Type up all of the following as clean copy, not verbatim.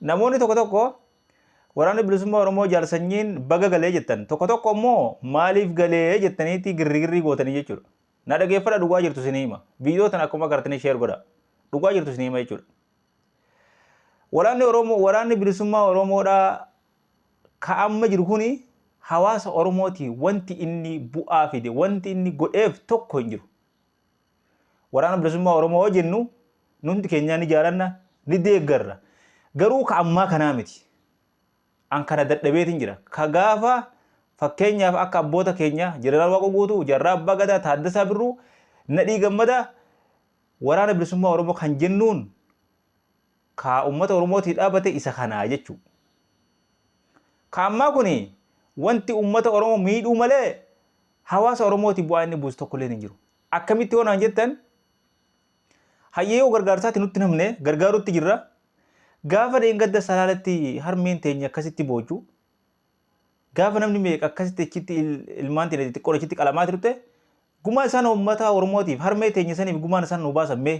Namoonni tokko tokko waraanni bilisummaa Oromoo Jaal Sanyiin baga galee jettan tokko tokko immoo maaliif galee jettaniiti girrigirrii gootanii jechuudha. Na dhageeffadha dhugaa jirtu isinii hima. Viidiyoo tana akkuma agartanii sheer godha. Dhugaa jirtu isinii hima jechuudha. Waraanni Oromoo waraanni bilisummaa Oromoodhaa ka amma jiru kuni hawaasa Oromooti wanti inni bu'aa fide wanti inni godheef tokko hin jiru. Waraana bilisummaa Oromoo yoo jennu nu hundi keenyaa ni jaalanna ni deeggarra. Garuu ka ammaa kanaa miti. An kana dadhabeetiin jira. Ka gaafa fakkeenyaaf akka abboota keenya Jeneraal Waaqoo Guutuu, Jaarraa Abbaa Gadaa, Taaddasaa Birruu, Nadhii Gammadaa waraana bilisummaa Oromoo kan jennuun ka ummata Oromootii dhaabate isa kanaa jechuu. Ka ammaa kuni wanti ummata Oromoo miidhuu malee hawaasa Oromootii bu'aa inni buusu tokko illee hin jiru. Akkamitti yoo naan jettan hayyee yoo gargaarsaatti nutti namne gargaarutti jirra. Gaafa dheengadda Salaalatti harmeen teenya akkasitti boochu gaafa namni meeqa akkasitti achitti ilmaan teenya xixiqqoon achitti qalamaa turte gumaa isaan uummata Oromootiif harmee teenya saniif gumaan isaan nu baasan mee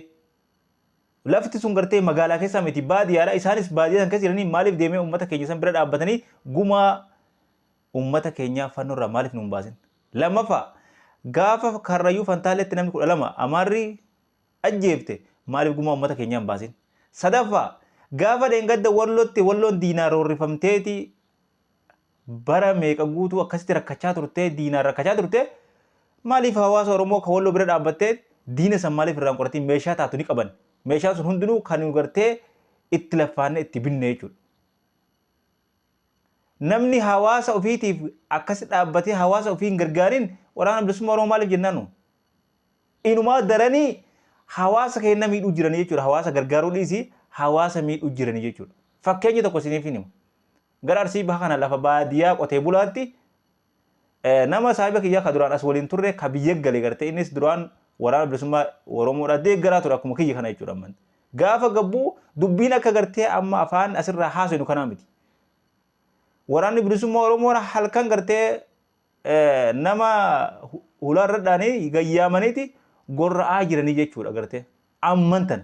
lafti sun gartee magaalaa keessaa miti baadiyyaadha isaanis baadiyyaa san keessa jiranii maaliif deemee uummata keenya san bira dhaabbatanii gumaa uummata keenyaa fannoo irraa maaliif nu hin baasin? Lammaffaa gaafa Karrayyuu Fantaalleetti namni 12 Amaarri ajjeefte maaliif gumaa uummata keenyaa hin baasin? Sadaffaa gaafa dheengadda Wallotti Walloon diinaan roorrifamteeti bara meeqa guutuu akkasitti rakkachaa turtee diinaan rakkachaa turte maaliif hawaasa Oromoo ka Walloo bira dhaabbattee diina san maaliif irraan qoratiin meeshaa taatu ni qaban. Meeshaan sun hundinuu kan nu gartee itti laffaanne itti binne jechuudha. Namni hawaasa ofiitiif akkas dhaabbatee hawaasa ofii hin gargaarin waraana bilisummaa Oromoo maaliif jennaan nu? Inumaa daranii hawaasa keenya miidhuu jiranii jechuudha. Hawaasa gargaaruu dhiisii hawaasa miidhuu jiranii jechuudha. Fakkeenya tokko isiniif hin himu. Gara Arsii Baha kana lafa baadiyyaa qotee bulaatti nama saahiba kiyyaa ka duraan as waliin turre ka biyya gale gartee innis duraan waraana bilisummaa Oromoodhaa deeggaraa ture akkuma kiyya kana jechuudha amman. Gaafa gabbuu dubbiin akka gartee amma afaan asirraa haasofnu kanaa miti. Waraanni bilisummaa Oromoodhaa halkan gartee nama hulaa irra dhaanii gayyaamaniiti gorra'aa jiranii jechuudha gartee amman tana.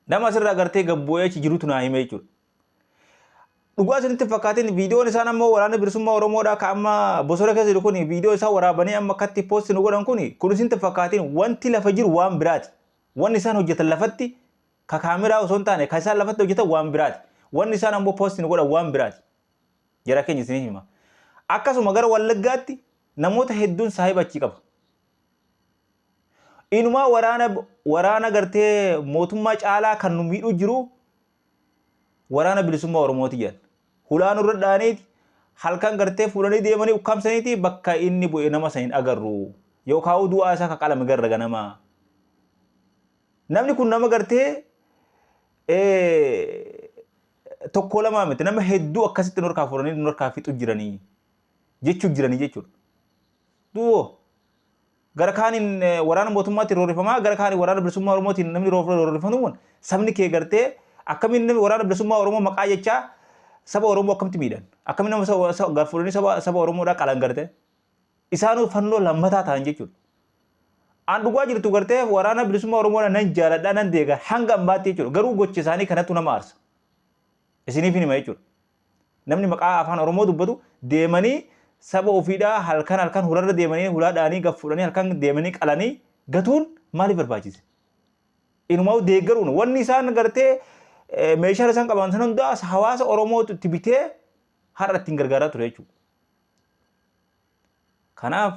Nama asirraa gartee gabbu'ee achi jirutu naa hime jechuudha. Dhugaa isinitti hin fakkaatin viidiyoon isaan ammoo waraana bilisummaa Oromoodhaa ka amma bosona keessa jiru kun viidiyoo isaan waraabanii amma akkatti poosti nu godhan kun kun isinitti hin fakkaatin wanti lafa jiru waan biraati. Wanni isaan hojjetan lafatti ka kaameraa osoo hin taane ka isaan lafatti hojjetan waan biraati. Wanni isaan ammoo poosti nu godhan waan biraati. Jara keenya isiniif hima. Akkasuma gara Wallaggaatti namoota hedduun saahiba achii qaba. Inumaa waraana waraana gartee mootummaa caalaa kan nu miidhuu jiru waraana bilisummaa Oromooti jedhan. Hulaa nurra dha'aniiti halkan gartee fuudhanii deemanii ukkaamsaniiti bakka inni bu'e nama san hin agarru. Yookaan du'aa isaa ka qalame garra ganamaa. Namni kun nama gartee tokko lamaa miti nama hedduu akkasitti nu harkaa fuudhanii nu harkaa fixu jiranii jechuu jiranii jechuudha. Duuboo gara kaaniin waraana mootummaatiin roorrifamaa gara kaaniin waraana bilisummaa Oromootiin namni roorrifamu kun sabni kee gartee akkamiin namni waraana bilisummaa Oromoo maqaa jechaa saba Oromoo akkamitti miidhan akkamiin nama saba fuudhanii saba saba Oromoodhaa qalan gartee isaanuu fannoo lammataa ta'an jechuudha. An dhugaa jirtu gartee waraana bilisummaa Oromoodhaa nan jaaladhaa nan deega hanga ammaatti jechuudha garuu gocha isaanii kanatu nama aarsa. Isiniif hin hima jechuudha. Namni maqaa afaan Oromoo dubbatu deemanii saba ofiidhaa halkan halkan hularra deemanii hulaa dha'anii gad fuudhanii halkan deemanii qalanii gatuun maaliif barbaachise? Inumaa deeggaruun wanni isaan gartee meeshaan isaan qaban san hundaa hawaasa Oromootu itti bitee har'a ittiin gargaaraa ture jechuudha. Kanaaf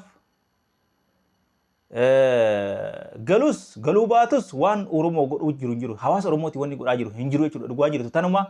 galus galuu baatus waan Oromoo godhuu jiru hin jiru. Hawaasa Oromooti wanni godhaa jiru hin jiru jechuudha. Dhugaa jirtu tanuma.